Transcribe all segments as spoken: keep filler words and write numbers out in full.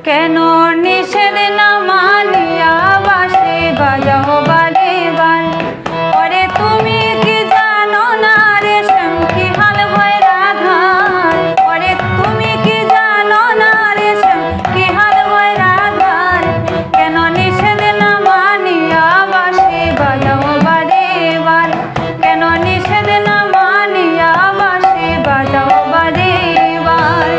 কেন নিষেধ না মানিয়া বাঁশি বাজাও বারে বার? ওরে তুমি কি জানো না রে শ্যাম, কি হাল হয় রাধার? ওরে তুমি কি জানো না রে শ্যাম, কি হাল হয় রাধার? কেন নিষেধ না মানিয়া বাঁশি বাজাও বারে বার? কেন নিষেধ না মানিয়া বাঁশি বাজাও বারে বার?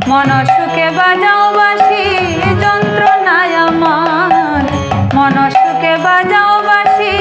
মন সুখে বাজাও বাঁশি, যন্ত্রণায় আমার। মন সুখে বাজাও বাঁশি,